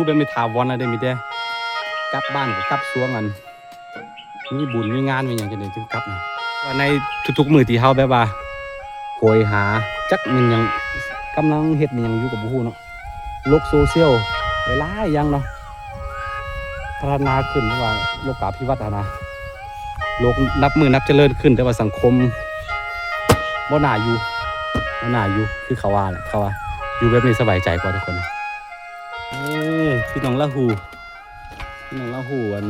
ເດີນໄປຖາວອນນະເດ້ ມີແຕ່ກັບບ້ານກໍກັບຊ່ວງອັນ ມີບຸນມີງານມີຫຍັງຈັ່ງໃດຈຶ່ງກັບນະ. ວ່າໃນທຸກໆມື້ທີ່ເຮົາແບບວ່າໂຫຍຫາ ຈັກແມ່ນຫຍັງ ກຳລັງເຮັດແມ່ນຫຍັງຢູ່ກໍບໍ່ຮູ້ເນາະ ໂລກໂຊຊຽວຫຼາຍໆຢ່າງເນາະ ພັດທະນາຂຶ້ນ ຫຼືວ່າໂລກາພິວັດຫັ້ນນະ ໂລກນັບມື້ນັບຈະເລີນຂຶ້ນ ແຕ່ວ່າສັງຄົມບໍ່ໜ້າຢູ່ ບໍ່ໜ້າຢູ່ ຄືເຂົາວ່າແຫຼະ ເຂົາວ່າຢູ່ແບບນີ້ສະບາຍໃຈກວ່າທຸກຄົນ. ເອີ ພີ່ນ້ອງລາຫູ ພີ່ນ້ອງລາຫູ ອັນ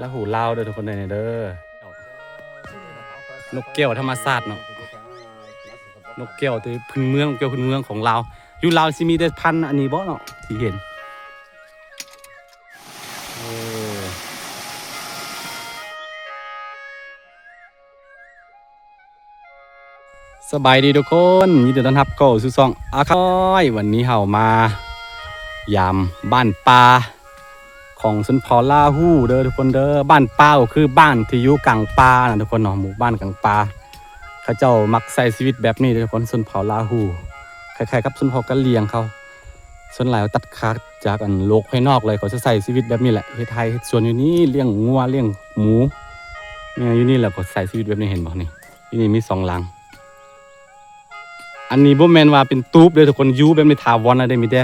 ລາຫູລາວເດີທຸກຄົນເດີ ນີ້ເດີ ນົກແກ້ວທຳມະຊາດເນາະ ນົກແກ້ວທີ່ພື້ນເມືອງ ແກ້ວພື້ນເມືອງຂອງລາວ. ຢູ່ລາວຊິມີແຕ່ພັນອັນນີ້ບໍ່ເນາະ ທີ່ເຫັນ. ເອີ ສະບາຍດີທຸກຄົນ ຍິນດີຕ້ອນຮັບເຂົ້າສູ່ຊ່ອງອາຄາຍ. ວັນນີ້ເຮົາມາຢາມບ້ານປ່າຂອງຊົນເຜົ່າລາຫູເດີທຸກຄົນເດີ. ບ້ານປ່າກໍຄືບ້ານທີ່ຢູ່ກາງປ່ານະທຸກຄົນເນາະ ໝູ່ບ້ານກາງປ່າ. ເຂົາເຈົ້າມັກໃຊ້ຊີວິດແບບນີ້ເດີທຸກຄົນ ຊົນເຜົ່າລາຫູ ຄ້າຍໆກັບຊົນເຜົ່າກະຫຼ່ຽງເຂົາ. ສ່ວນຫຼາຍເຂົາຕັດຂາດຈາກອັນໂລກພາຍນອກເລີຍ ເຂົາຈະໃຊ້ຊີວິດແບບນີ້ແຫຼະ ເຮັດໄຮ່ເຮັດສວນຢູ່ນີ້ ລ້ຽງງົວລ້ຽງໝູ ແມ່ນຢູ່ນີ້ແຫຼະ ເຂົາໃຊ້ຊີວິດແບບນີ້ ເຫັນບໍ່ນີ້ ຢູ່ນີ້ມີສອງຫຼັງ. ອັນນີ້ບໍ່ແມ່ນວ່າເປັນຕູບເດີທຸກຄົນ ຢູ່ແບບນີ້ຖາວອນນະເດ້ ມີແຕ່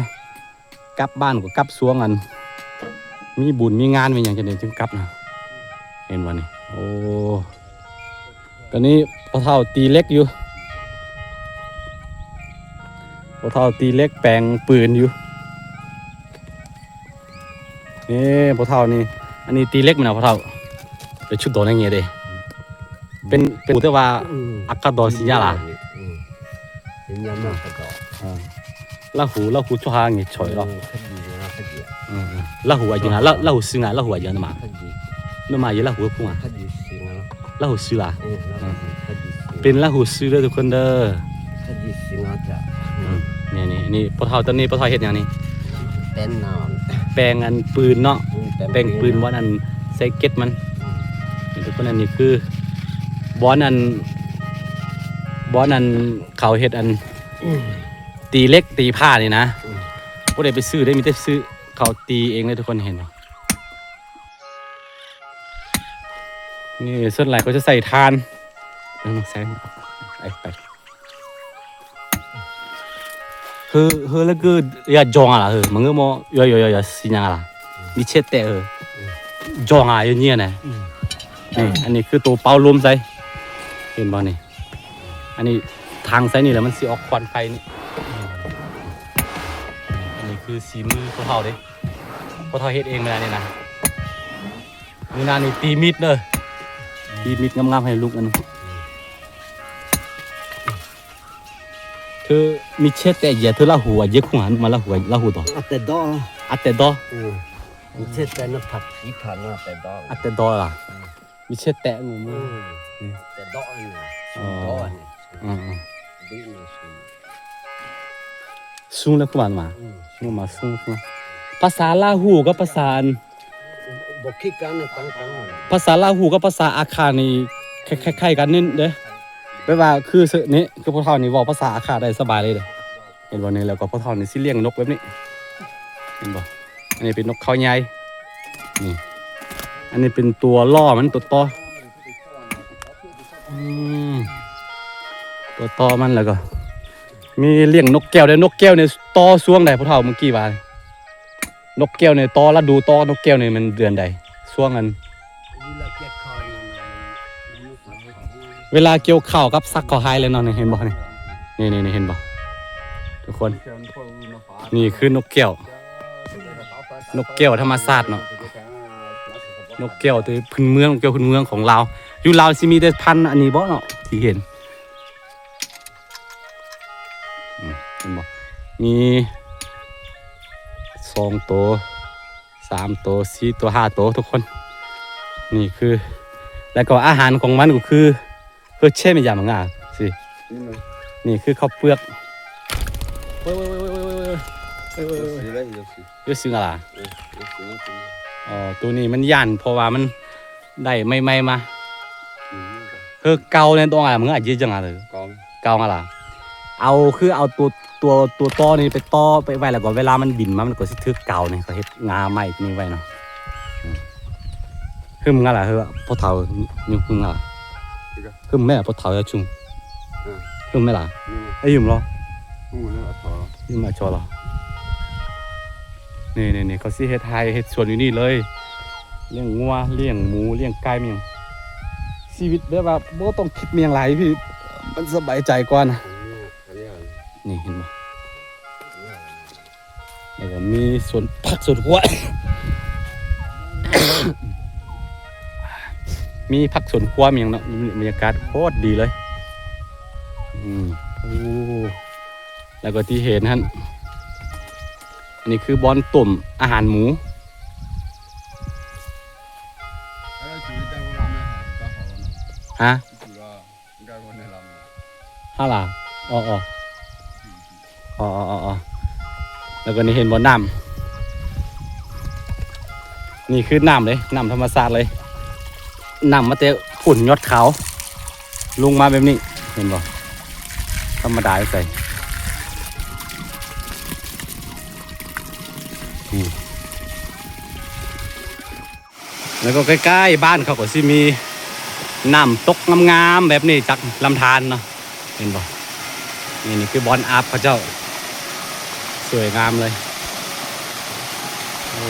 ກັບບ້ານກໍກັບຊ່ວງອັນ ມີບຸນມີງານມີຫຍັງຈັ່ງໃດຈຶ່ງກັບນະ ເຫັນບໍ່ນີ້. ໂອ້ ຕອນນີ້ພໍ່ເຖົ້າຕີເຫຼັກຢູ່ ພໍ່ເຖົ້າຕີເຫຼັກແປງປືນຢູ່. ນີ້ພໍ່ເຖົ້ານີ້ ອັນນີ້ຕີເຫຼັກແມ່ນບໍ່ພໍ່ເຖົ້າ? ເປັນຊຸດດອນຢ່າງເງເດ ເປັນ ເປັນແຕ່ວ່າ ອືມ ອາກາດອນຊິຍາລາ ອືມ ຊິຍາມາກາດອນ ອ່າ ລາຫູ ລາຫູຈະຫາເງຊ່ອຍເນາະ ອືມ ລາຫູອາຍຸນະ ລາຫູຊືນງາ ລາຫູອາຍຸນະມາ ນະມາຍລາຫູພຸງອາ ລາຫູຊືລາ ເປັນລາຫູຊືເດີທຸກຄົນເດີ ອືມ ນີ້ໆ ນີ້ພໍ່ເຖົ້າ ຕອນນີ້ພໍ່ເຖົ້າເຮັດຫຍັງນີ້? ແປງນອນ ແປງອັນປືນເນາະ ອືມ ແປງປືນ ແປງປືນບ່ອນອັນໃສ່ເກັດມັນ ອືມ ນີ້ທຸກຄົນ ອັນນີ້ຄືບ່ອນອັນ ບ່ອນອັນເຂົາເຮັດອັນ ອືມ ຕີເຫຼັກຕີພ້ານີ້ນະ ອືມ ບໍ່ໄດ້ໄປຊື້ເດ້ ມີແຕ່ຊື້ ເຂົາຕີເອງເລີຍທຸກຄົນ ເຫັນບໍ່? ນີ້ສ່ວນຫຼາຍເຂົາຈະໃສ່ຖ່ານ ເອີ ໃສ່ ໄປ ໄປ ເຮີ ເຮີ ລະກຶ ຢາຈອງອາລະ ເຮີ ມັນກຶມໍ ຢາ ຢາ ຢາ ຊິຍາລະ ມີເຊັດແຕະ ເຮີ ຈອງອາ ຍຽນນະ ອືມ ນີ້ ອັນນີ້ຄືໂຕເປົ່າລົມໃສ່ ເຫັນບໍ່ນີ້? ອັນນີ້ທາງໃສ່ນີ້ແຫຼະ ມັນຊິອອກຄວັນໄຟນີ້ ອັນນີ້ຄືສີມືພໍ່ເຖົ້າເດ້ ພໍ່ເຖົ້າເຮັດເອງມື້ນັ້ນນີ້ນະ ມື້ນັ້ນນີ້ຕີມີດເດີ ຕີມີດງາມໆໃຫ້ລຸງອັນ ເທີມີເຊັດແຕະເຢຍ ເທີລາຫູອາເຢຍຄຸງຫັນມາລາຫູ ລາຫູຕໍ່ ອາແຕດໍ ອາແຕດໍ ເອີ ມີເຊັດແຕະນະຜັດ ອີພັນອາແຕດໍ ອາແຕດໍລະ ມີເຊັດແຕະງູມື ອືມ ແຕ່ເດາະນີ້ນະ ອໍ ຊຸມເດາະນີ້ ອືມໆ ດີນີ້ຊຸມ ຊຸງແລ້ວຄືຫວານໝາ ອືມ ຊຸງໝາຊຸງ ພາສາລາຫູກັບພາສາອັນ ບໍ່ຄືກັນນະ ຕ່າງກັນ ພາສາລາຫູກັບພາສາອາຂ່ານີ້ ຄ້າຍໆກັນນີ້ເດ້ ແບບວ່າຄືນີ້ ຄືພວກເຮົານີ້ເວົ້າພາສາອາຂ່າໄດ້ສະບາຍເລີຍເດ້. ເຫັນບໍ່ນີ້ ແລ້ວກໍພໍ່ເຖົ້ານີ້ຊິລ້ຽງນົກແບບນີ້ ເຫັນບໍ່? ອັນນີ້ເປັນນົກເຂົາໃຫຍ່ ນີ້ ອັນນີ້ເປັນຕົວລໍ້ມັນ ຕົວຕໍ່ ອືມ ຕົວຕໍ່ມັນ ແລ້ວກໍມີລ້ຽງນົກແກ້ວເດ້. ນົກແກ້ວນີ້ຕໍ່ຊ່ວງໃດ ພໍ່ເຖົ້າ ເມື່ອກີ້ວ່າ? ນົກແກ້ວນີ້ຕໍ່ລະດູ ຕໍ່ນົກແກ້ວນີ້ແມ່ນເດືອນໃດ? ຊ່ວງອັນ ເວລາກ່ຽວເຂົ້າກັບສັກເຂົາຫາຍແລ້ວເນາະ ນີ້ເຫັນບໍ່ນີ້? ນີ້ໆໆ ເຫັນບໍ່ທຸກຄົນ? ນີ້ຄືນົກແກ້ວ ນົກແກ້ວທຳມະຊາດເນາະ ນົກແກ້ວທີ່ພື້ນເມືອງ ແກ້ວພື້ນເມືອງຂອງລາວ. ຢູ່ລາວຊິມີແຕ່ພັນອັນນີ້ບໍ່ເນາະ ທີ່ເຫັນ ອືມ ເຫັນບໍ່? ມີສອງໂຕ ສາມໂຕ ສີ່ໂຕ ຫ້າໂຕ ທຸກຄົນ. ນີ້ຄື ແລ້ວກໍອາຫານຂອງມັນກໍຄື ເຮີເຊມຍາມະງາຊິ ນີ້ຄືເຂົ້າເປືອກ ໂອ້ຍ ໂອ້ຍ ໂອ້ຍ ໂອ້ຍ ໂອ້ຍ ໂອ້ຍ ໂອ້ຍ ໂອ້ຍ ໂອ້ຍ ໂອ້ຍ ໂອ້ຍ ອໍ ໂຕນີ້ມັນຢ້ານ ເພາະວ່າມັນ ໄດ້ໄມ້ໃໝ່ມາ ອືມ ເຮີເກົ່າແນ່ ຕ້ອງອາ ເມື່ອອາເຈັດຈັ່ງອາເລີ ເກົ່າ ເກົ່າອາລະ ເອົາ ຄືເອົາຕົວ ຕົວ ຕົວຕໍ່ນີ້ໄປຕໍ່ໄປໄວ້ ແລ້ວກໍເວລາມັນບິນມາ ມັນກໍຊິຖືກກາວນີ້ ເຂົາເຮັດງ່າໄມ້ນີ້ໄວ້ເນາະ. ອືມ ຫຶມງາລະ ເຮີ ພໍ່ເຖົ້າ ຍຸກຫຶມງາລະ ຫຶມແມ່ ພໍ່ເຖົ້າຍາຊຸງ ເອີ ຫຶມແມ່ລະ ອືມ ໄອ້ຫຶມລະ ຫຶມລະ ນີ້ໆໆ ເຂົາຊິເຮັດໄຮ່ເຮັດສວນຢູ່ນີ້ເລີຍ ລ້ຽງງົວ ລ້ຽງໝູ ລ້ຽງໄກ່ ມີຫຍັງ ຊີວິດແບບວ່າບໍ່ຕ້ອງຄິດມີຫຍັງຫຼາຍ ພີ່ ມັນສະບາຍໃຈກວ່ານະ. ນີ້ເຫັນບໍ່ ແລ້ວກໍມີສວນຜັກສວນຄົວ ມີຜັກສວນຄົວ ມີຫຍັງເນາະ ບັນຍາກາດໂຄດດີເລີຍ. ອືມ ໂອ້ ແລ້ວກໍທີ່ເຫັນຫັ້ນ ອັນນີ້ຄືບ່ອນຕົ້ມອາຫານໝູ ຮະ? ຮາລາ ອໍໆ ອໍໆໆ ແລ້ວກໍນີ້ເຫັນບໍ່ ນ້ຳ ນີ້ຄືນ້ຳເດ້ ນ້ຳທຳມະຊາດເລີຍ ນ້ຳມາແຕ່ພຸ້ນຍອດເຂົາ ລົງມາແບບນີ້ ເຫັນບໍ່ ທຳມະດາໃສ ນີ້. ແລ້ວກໍໃກ້ໆບ້ານເຂົາກໍຊິມີນ້ຳຕົກງາມໆແບບນີ້ ຈາກລຳທານເນາະ ເຫັນບໍ່ ນີ້ ນີ້ຄືບ່ອນອາບເຂົາເຈົ້າ ສວຍງາມເລີຍ ໂອ້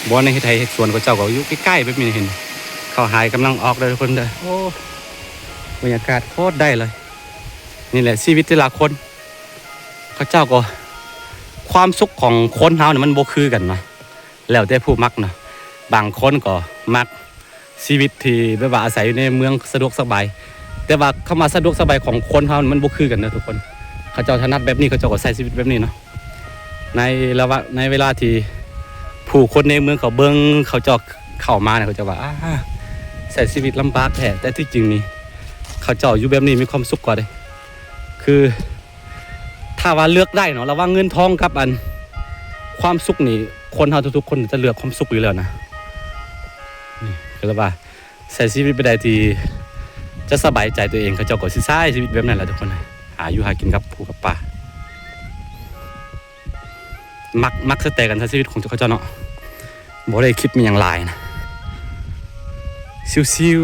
ບ່ອນໃນເຮັດໄຮ່ເຮັດສວນເຂົາເຈົ້າກໍຢູ່ໃກ້ໆແບບນີ້ ເຫັນເຂົາຫາຍກຳລັງອອກເດີທຸກຄົນເດີ ໂອ້ ບັນຍາກາດໂຄດໄດ້ເລີຍ ນີ້ແຫຼະຊີວິດແຕ່ລະຄົນ ເຂົາເຈົ້າກໍ ຄວາມສຸກຂອງຄົນເຮົານີ້ມັນບໍ່ຄືກັນນະ ແລ້ວແຕ່ຜູ້ມັກນະ ບາງຄົນກໍມັກຊີວິດທີ່ແບບວ່າອາໄສຢູ່ໃນເມືອງສະດວກສະບາຍ ແຕ່ວ່າຄຳວ່າສະດວກສະບາຍຂອງຄົນເຮົານີ້ມັນບໍ່ຄືກັນເດີທຸກຄົນ ເຂົາເຈົ້າຖະໜັດແບບນີ້ ເຂົາເຈົ້າກໍໃຊ້ຊີວິດແບບນີ້ເນາະ ໃນລະຫວ່າງ ໃນເວລາທີ່ຜູ້ຄົນໃນເມືອງເຂົາເບິ່ງ ເຂົາເຈົ້າເຂົ້າມານີ້ ເຂົາເຈົ້າວ່າ ອາ ໃຊ້ຊີວິດລຳບາກແທ້ ແຕ່ທີ່ຈິງນີ້ ເຂົາເຈົ້າຢູ່ແບບນີ້ມີຄວາມສຸກກວ່າເດ້ ຄື ຖ້າວ່າເລືອກໄດ້ເນາະ ລະຫວ່າງເງິນທອງກັບອັນ ຄວາມສຸກນີ້ ຄົນເຮົາທຸກໆຄົນຈະເລືອກຄວາມສຸກຢູ່ແລ້ວນະ ນີ້ກໍເລີຍວ່າ ໃຊ້ຊີວິດແບບໃດທີ່ຈະສະບາຍໃຈຕົວເອງ ເຂົາເຈົ້າກໍຊິໃຊ້ຊີວິດແບບນັ້ນແຫຼະທຸກຄົນ ຫາຢູ່ຫາກິນກັບປູກັບປາ ມັກ ມັກສະໄຕການໃຊ້ຊີວິດຂອງເຂົາເຈົ້າເນາະ ບໍ່ໄດ້ຄິດມີຫຍັງຫຼາຍນະ ຊິວ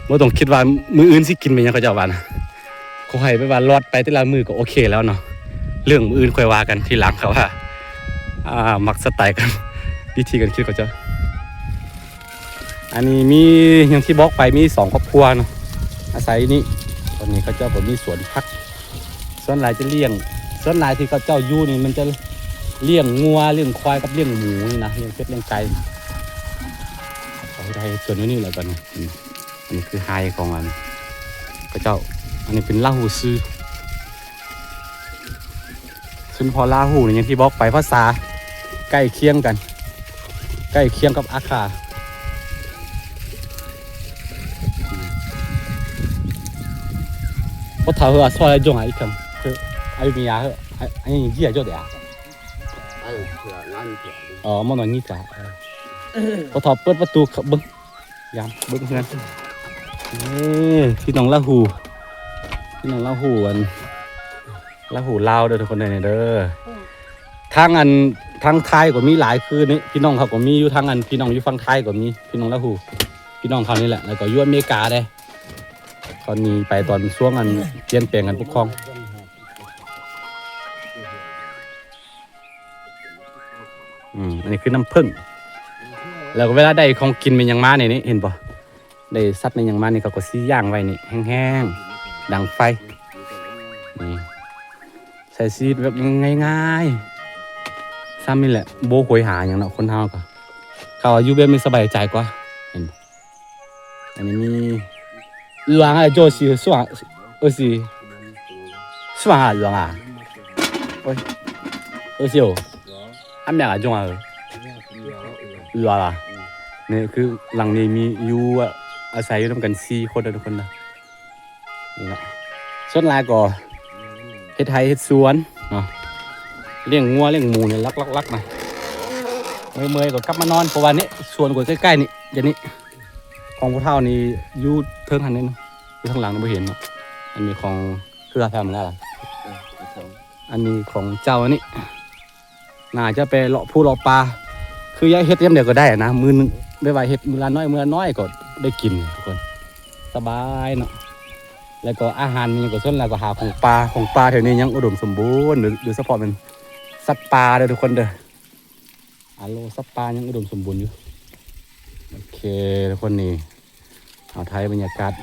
ໆ ບໍ່ຕ້ອງຄິດວ່າມື້ອື່ນຊິກິນແມ່ນຫຍັງ ເຂົາເຈົ້າວ່ານະ ຂໍໃຫ້ແບບວ່າລອດໄປແຕ່ລະມື້ກໍໂອເຄແລ້ວເນາະ ເລື່ອງມື້ອື່ນຄ່ອຍວ່າກັນທີຫຼັງ ເຂົາວ່າ ອາ ມັກສະໄຕການ ວິທີການຄິດເຂົາເຈົ້າ ອັນນີ້ມີ ຢ່າງທີ່ບອກໄປ ມີສອງຄອບຄົວເນາະ ອາໄສຢູ່ນີ້ ຕອນນີ້ເຂົາເຈົ້າກໍມີສວນຜັກ ສ່ວນຫຼາຍຈະລ້ຽງ ສ່ວນຫຼາຍທີ່ເຂົາເຈົ້າຢູ່ນີ້ມັນຈະລ້ຽງງົວ ລ້ຽງຄວາຍ ກັບລ້ຽງໝູນີ້ນະ ລ້ຽງເປັດ ລ້ຽງໄກ່ ເຂົາເຮັດໄຮ່ເຮັດສວນຢູ່ນີ້ແຫຼະຕອນນີ້ ອືມ ອັນນີ້ຄືໄຮ່ຂອງອັນ ເຂົາເຈົ້າ ອັນນີ້ເປັນລາຫູຊື່ ຊົນເຜົ່າລາຫູນີ້ ຢ່າງທີ່ບອກໄປ ພາສາໃກ້ຄຽງກັນ ໃກ້ຄຽງກັບອາຄາ ພວກເຖົ້າເຮົາສອນໃຫ້ຈົງອາອີກຄຳ ຄືອາຍຸມີຍາເຮົາ ອາຍຸເຢີຍໂຈດອາ ອໍ ມານອນນີ້ກະ ພວກເຖົ້າເປີດປະຕູເບິ່ງ ຍາມເບິ່ງເຮືອນ ເອີ ພີ່ນ້ອງລາຫູ ພີ່ນ້ອງລາຫູ ອັນ ລາຫູລາວເດີທຸກຄົນເດີ ນີ້ເດີ ທາງອັນ ທາງໄທກໍມີຫຼາຍຄືນີ້ ພີ່ນ້ອງເຂົາກໍມີຢູ່ ທາງອັນ ພີ່ນ້ອງຢູ່ຝັ່ງໄທກໍມີ ພີ່ນ້ອງລາຫູ ພີ່ນ້ອງເຂົານີ້ແຫຼະ ແລ້ວກໍຢູ່ອາເມລິກາເດ້ ເຂົາໜີໄປຕອນຊ່ວງອັນປ່ຽນແປງການປົກຄອງ ອືມ ອັນນີ້ຄືນ້ຳເຜິ້ງ ແລ້ວກໍເວລາໄດ້ຂອງກິນແມ່ນຫຍັງມານີ້ ນີ້ ເຫັນບໍ່? ໄດ້ສັດໄດ້ຫຍັງມານີ້ ເຂົາກໍຊິຍ່າງໄວ້ນີ້ ແຫ້ງໆ ດັງໄຟ ນີ້ ໃຊ້ຊີວິດແບບງ່າຍໆ ຊ່ຳນີ້ແຫຼະ ບໍ່ໂຫຍຫາຫຍັງເນາະ ຄົນເຮົາກໍ ເຂົາຢູ່ແບບນີ້ສະບາຍໃຈກວ່າ ເຫັນບໍ່? ອັນນີ້ມີ ອືອຫວ່າງ ອາໂຈຊິ ສວ່າງ ເອີຊິ ສວ່າງ ອືອຫວ່າງ ໂອ້ຍ ເອີຊິໂອ ອາແມກອາຈົງ ອືອຫວ່າງ ນີ້ຄືຫຼັງນີ້ມີຢູ່ ອາໄສຢູ່ນຳກັນສີ່ຄົນເດີທຸກຄົນເດີ ນີ້ລະ ສ່ວນຫຼາຍກໍເຮັດໄຮ່ເຮັດສວນເນາະ ລ້ຽງງົວລ້ຽງໝູນີ້ຫຼັກໆນະ ເມື່ອຍໆກໍກັບມານອນ ເພາະວ່ານີ້ສວນກໍໃກ້ໆນີ້ ດຽວນີ້ຂອງຜູ້ເຖົ້ານີ້ຢູ່ເທິງຫັ້ນເດ້ ຢູ່ທາງຫຼັງນີ້ບໍ່ເຫັນເນາະ. ອັນນີ້ຂອງເຄືອແພມງາລະ ເອີ ອັນນີ້ຂອງເຈົ້ານີ້ ໜ້າຈະໄປເລາະພູເລາະປ່າ ຄືຢາກເຮັດຍາມໃດກໍໄດ້ນະ ມື້ໜຶ່ງ ແບບວ່າເຮັດມື້ລະໜ້ອຍ ມື້ລະໜ້ອຍກໍໄດ້ກິນທຸກຄົນ ສະບາຍເນາະ. ແລ້ວກໍອາຫານນີ້ກໍສ່ວນຫຼາຍກໍຫາຂອງປ່າ ຂອງປ່າແຖວນີ້ຍັງອຸດົມສົມບູນ ໂດຍ ໂດຍສະເພາະແມ່ນສັດປ່າເດີທຸກຄົນເດີ. ອາໂລ ສັດປ່າຍັງອຸດົມສົມບູນຢູ່. ໂອເຄ ທຸກຄົນ ນີ້ເຮົາຖ່າຍບັນຍາກາດ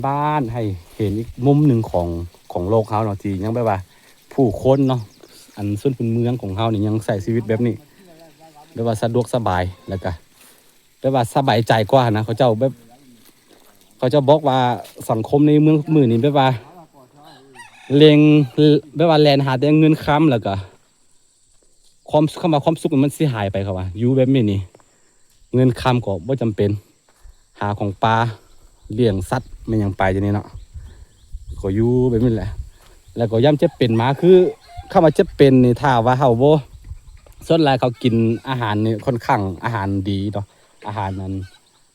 ບ້ານໆໃຫ້ເຫັນອີກມຸມໜຶ່ງຂອງ ຂອງໂລກເຮົາເນາະ ທີ່ຍັງແບບວ່າຜູ້ຄົນເນາະ ອັນຊົນພື້ນເມືອງຂອງເຮົານີ້ຍັງໃຊ້ຊີວິດແບບນີ້ ແບບວ່າສະດວກສະບາຍ ແລ້ວກະແບບວ່າສະບາຍໃຈກວ່ານະ. ເຂົາເຈົ້າແບບ ເຂົາເຈົ້າບອກວ່າສັງຄົມໃນເມືອງມື້ນີ້ແບບວ່າເລັ່ງ ແບບວ່າແລ່ນຫາແຕ່ເງິນຄຳ ແລ້ວກະ ຄວາມ ຄຳວ່າຄວາມສຸກມັນຊິຫາຍໄປ ເຂົາວ່າຢູ່ແບບນີ້ນີ້ ເງິນຄຳກໍບໍ່ຈຳເປັນ ຫາຂອງປ່າ ລ້ຽງສັດແມ່ນຫຍັງໄປຈັ່ງນີ້ເນາະ ກໍຢູ່ແບບນີ້ແຫຼະ. ແລ້ວກໍຍາມເຈັບເປັນມາ ຄືຄຳວ່າເຈັບເປັນນີ້ ຖ້າວ່າເຮົາບໍ່ ສ່ວນຫຼາຍເຂົາກິນອາຫານນີ້ຄ່ອນຂ້າງອາຫານດີເນາະ ອາຫານນັ້ນ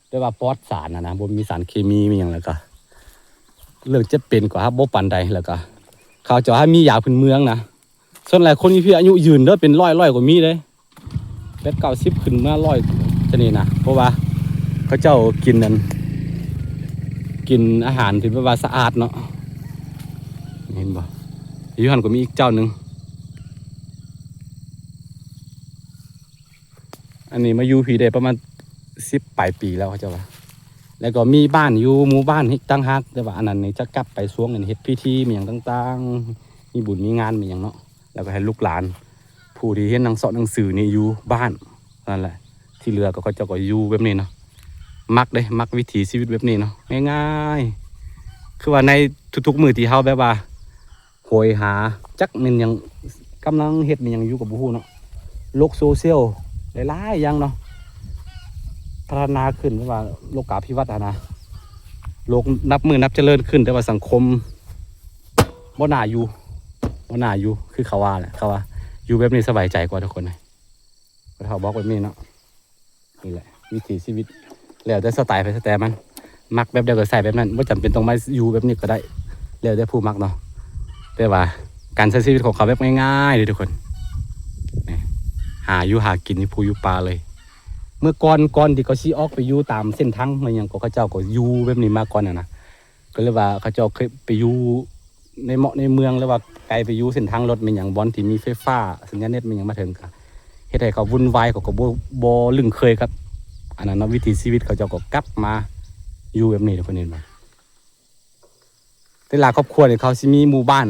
ແບບວ່າປອດສານຫັ້ນນະ ບໍ່ມີສານເຄມີມີຫຍັງ ແລ້ວກະເລື່ອງເຈັບເປັນກໍຫາບໍ່ປານໃດ. ແລ້ວກະເຂົາເຈົ້າຫາມີຢາພື້ນເມືອງນະ ສ່ວນຫຼາຍຄົນຢູ່ພີ້ອາຍຸຍືນເດີ ເປັນຮ້ອຍໆກໍມີເດ້ ແປດເກົ້າສິບຂຶ້ນມາຮ້ອຍຈັ່ງນີ້ນະ ເພາະວ່າເຂົາເຈົ້າກິນນັ້ນ ກິນອາຫານທີ່ແບບວ່າສະອາດເນາະ. ເຫັນບໍ່ ຢູ່ຫັ້ນກໍມີອີກເຈົ້າໜຶ່ງ. ອັນນີ້ມາຢູ່ພີ້ໄດ້ປະມານສິບປາຍປີແລ້ວ ເຂົາເຈົ້າວ່າ ແລ້ວກໍມີບ້ານຢູ່ໝູ່ບ້ານອີກຕ່າງຫາກ ແຕ່ວ່າອັນນັ້ນນີ້ຈະກັບໄປຊ່ວງອັນເຮັດພິທີມີຫຍັງຕ່າງໆ ມີບຸນມີງານມີຫຍັງເນາະ ແລ້ວກໍໃຫ້ລູກຫຼານຜູ້ທີ່ຮຽນໜັງເຊາະໜັງສືນີ້ຢູ່ບ້ານນັ້ນແຫຼະ ທີ່ເຫຼືອກໍເຂົາເຈົ້າກໍຢູ່ແບບນີ້ເນາະ. ມັກເດ້ ມັກວິຖີຊີວິດແບບນີ້ເນາະ ງ່າຍໆ ຄືວ່າໃນທຸກໆມື້ທີ່ເຮົາແບບວ່າ ໂຫຍຫາ ຈັກແມ່ນຫຍັງ ກຳລັງເຮັດແມ່ນຫຍັງຢູ່ກໍບໍ່ຮູ້ເນາະ. ໂລກໂຊຊຽວຫຼາຍໆຢ່າງເນາະ ພັດທະນາຂຶ້ນ ແບບວ່າໂລກາພິວັດຫັ້ນນະ ໂລກນັບມື້ນັບຈະເລີນຂຶ້ນ ແຕ່ວ່າສັງຄົມບໍ່ໜ້າຢູ່ ບໍ່ໜ້າຢູ່ ຄືເຂົາວ່າແຫຼະ ເຂົາວ່າຢູ່ແບບນີ້ສະບາຍໃຈກວ່າທຸກຄົນ. ພໍ່ເຖົ້າບອກແບບນີ້ເນາະ. ນີ້ແຫຼະວິຖີຊີວິດ ແລ້ວແຕ່ສະໄຕໃຜສະໄຕມັນ ມັກແບບໃດກໍໃຊ້ແບບນັ້ນ ບໍ່ຈຳເປັນຕ້ອງມາຢູ່ແບບນີ້ກໍໄດ້ ແລ້ວແຕ່ຜູ້ມັກເນາະ. ແຕ່ວ່າການໃຊ້ຊີວິດຂອງເຂົາແບບງ່າຍໆເດ້ທຸກຄົນ ນີ້ ຫາຢູ່ຫາກິນຢູ່ພູຢູ່ປ່າເລີຍ. ເມື່ອກ່ອນ ກ່ອນທີ່ເຂົາຊິອອກໄປຢູ່ຕາມເສັ້ນທາງແມ່ນຫຍັງ ກໍເຂົາເຈົ້າກໍຢູ່ແບບນີ້ມາກ່ອນຫັ້ນນະ ກໍເລີຍວ່າເຂົາເຈົ້າເຄີຍໄປຢູ່ ໃນເມາະໃນເມືອງ ຫຼືວ່າໄກໄປຢູ່ເສັ້ນທາງລົດແມ່ນຫຍັງ ບ່ອນທີ່ມີໄຟຟ້າ ສັນຍານເນັດແມ່ນຫຍັງມາເຖິງ ກະເຮັດໃຫ້ເຂົາວຸ່ນວາຍ ເຂົາກໍບໍ່ ບໍ່ລຶ້ງເຄີຍກັບອັນນັ້ນເນາະ ວິຖີຊີວິດ ເຂົາເຈົ້າກໍກັບມາຢູ່ແບບນີ້ ທຸກຄົນເຫັນບໍ່? ແຕ່ລະຄອບຄົວນີ້ ເຂົາຊິມີໝູ່ບ້ານ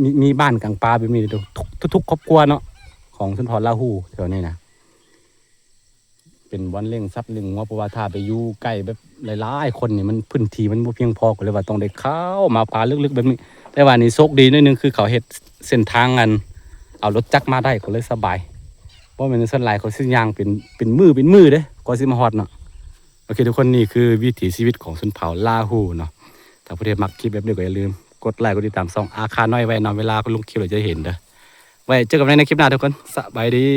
ມີ ມີບ້ານກາງປ່າແບບນີ້ ທຸກ ທຸກ ທຸກຄອບຄົວເນາະ ຂອງຊົນເຜົ່າລາຫູແຖວນີ້ນະ. ເປັນບ່ອນລ້ຽງສັດລ້ຽງງົວ ເພາະວ່າຖ້າໄປຢູ່ໃກ້ແບບຫຼາຍໆຄົນນີ້ ມັນພື້ນທີ່ມັນບໍ່ພຽງພໍ ກໍເລີຍວ່າຕ້ອງໄດ້ເຂົ້າມາປ່າເລິກໆແບບນີ້. ແຕ່ວ່ານີ້ໂຊກດີໜ້ອຍໜຶ່ງ ຄືເຂົາເຮັດເສັ້ນທາງອັນເອົາລົດຈັກມາໄດ້ ກໍເລີຍສະບາຍ. ບໍ່ແມ່ນສ່ວນຫຼາຍເຂົາຊິຍ່າງເປັນ ເປັນມື້ເປັນມື້ເດ້ ກວ່າຊິມາຮອດເນາະ. ໂອເຄ ທຸກຄົນ ນີ້ຄືວິຖີຊີວິດຂອງຊົນເຜົ່າລາຫູເນາະ. ຖ້າຜູ້ໃດມັກຄລິບແບບນີ້ ກໍຢ່າລືມກົດໄລກົດຕິດຕາມຊ່ອງອາຄານ້ອຍໄວ້ເນາະ ເວລາເຂົາລົງຄລິບແລ້ວຈະເຫັນເດີ. ໄວ້ເຈີກັນໃໝ່ໃນຄລິບໜ້າທຸກຄົນ ສະບາຍດີ.